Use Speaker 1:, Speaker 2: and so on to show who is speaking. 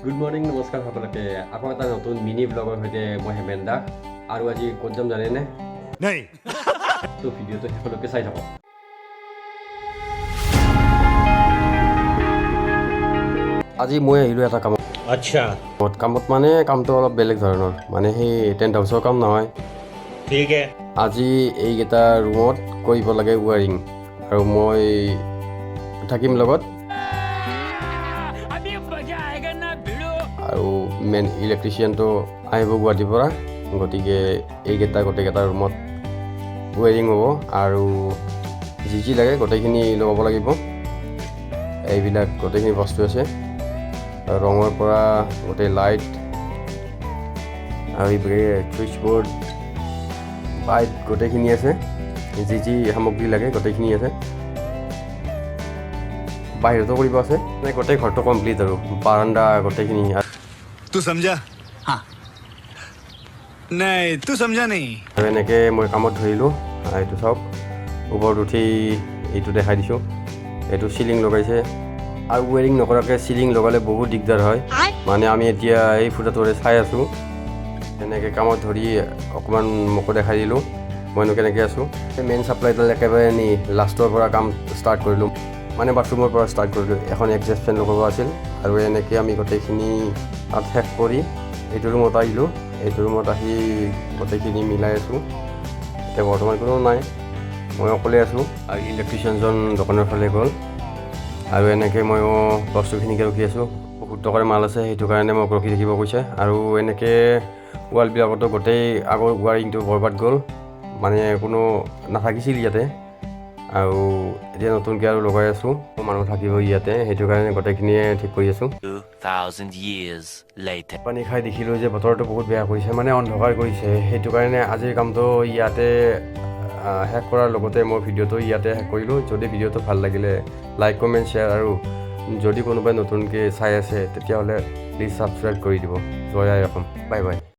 Speaker 1: Good morning, নমস্কাৰ সকলোকে। আকৌ এটা নতুন মিনি ব্লগৰ সৈতে মই হেমেন দাস। আৰু আজি ক'ত যাম জানেনে?
Speaker 2: नहीं।
Speaker 1: তো ভিডিঅ'টো শেষলৈকে চাই থাকক। আজি মই আহিলোঁ এটা কামত। কামত মানে কামটো অলপ বেলেগ ধৰণৰ, মানে সেই টেণ্ট হাউচৰ কাম নহয়।
Speaker 2: ठीक है।
Speaker 1: আজি এইকেইটা ৰুমত কৰিব লাগে ৱাৰিং আৰু মই থাকিম লগত আৰু মেইন ইলেক্ট্ৰিচিয়ানটো আহিব গুৱাহাটীৰ পৰা। গতিকে এইকেইটা গোটেইকেইটা ৰুমত ৱেৰিং হ'ব আৰু যি যি লাগে গোটেইখিনি লগাব লাগিব। এইবিলাক গোটেইখিনি বস্তু আছে, ৰঙৰ পৰা গোটেই লাইট আৰু এইবিলাক চুইচ বৰ্ড, পাইপ গোটেইখিনি আছে। যি যি সামগ্ৰী লাগে গোটেইখিনি আছে। বাহিৰতো কৰিব আছে, মানে গোটেই ঘৰটো কমপ্লিট আৰু বাৰাণ্ডা গোটেইখিনি।
Speaker 2: तू समझा? हाँ, नहीं, तू समझा नहीं।
Speaker 1: আৰু এনেকৈ মই কামত ধৰিলোঁ। এইটো চাওক, ওপৰত উঠি এইটো দেখাই দিছোঁ। এইটো চিলিং লগাইছে আৰু ৱেৰিং নকৰাকৈ চিলিং লগালে বহুত দিগদাৰ হয়। মানে আমি এতিয়া এই ফুটাটোৰে চাই আছোঁ। এনেকৈ কামত ধৰি অকণমান মোকো দেখাই দিলোঁ মইনো কেনেকৈ আছোঁ। মেইন ছাপ্লাইডাল একেবাৰে নি লাষ্টৰ পৰা কাম ষ্টাৰ্ট কৰিলোঁ, মানে বাথৰুমৰ পৰা ষ্টাৰ্ট কৰিলোঁ। এখন এডজাষ্ট ফেন লগাব আছিল আৰু এনেকৈ আমি গোটেইখিনি তাত শেষ কৰি এইটো ৰুমত আহিলোঁ। এইটো ৰুমত আহি গোটেইখিনি মিলাই আছোঁ। এতিয়া বৰ্তমান কোনো নাই, মই অকলে আছোঁ আৰু ইলেক্ট্ৰিচিয়ানজন দোকানৰ ফালে গ'ল। আৰু এনেকৈ ময়ো বস্তুখিনিকে ৰখি আছোঁ। বহুত টকাৰ মাল আছে, সেইটো কাৰণে মোক ৰখি থাকিব কৈছে। আৰু এনেকৈ ৱালবিলাকতো গোটেই আগৰ ৱাৰিংটো বৰবাদ গ'ল, মানে কোনো নাথাকিছিল ইয়াতে আৰু এতিয়া নতুনকৈ আৰু লগাই আছোঁ। মানুহ থাকিব ইয়াতে, সেইটো কাৰণে গোটেইখিনিয়ে ঠিক কৰি আছোঁ।
Speaker 3: 2,000 years later.
Speaker 1: পানী খাই দেখিলোঁ যে বতৰটো বহুত বেয়া কৰিছে, মানে অন্ধকাৰ কৰিছে। সেইটো কাৰণে আজিৰ কামটো ইয়াতে শেষ কৰাৰ লগতে মই ভিডিঅ'টো ইয়াতে শেষ কৰিলোঁ। যদি ভিডিঅ'টো ভাল লাগিলে লাইক, কমেণ্ট, শ্বেয়াৰ আৰু যদি কোনোবাই নতুনকৈ চাই আছে, তেতিয়াহ'লে প্লিজ ছাবস্ক্ৰাইব কৰি দিব। জয় আই অসম। Bye bye.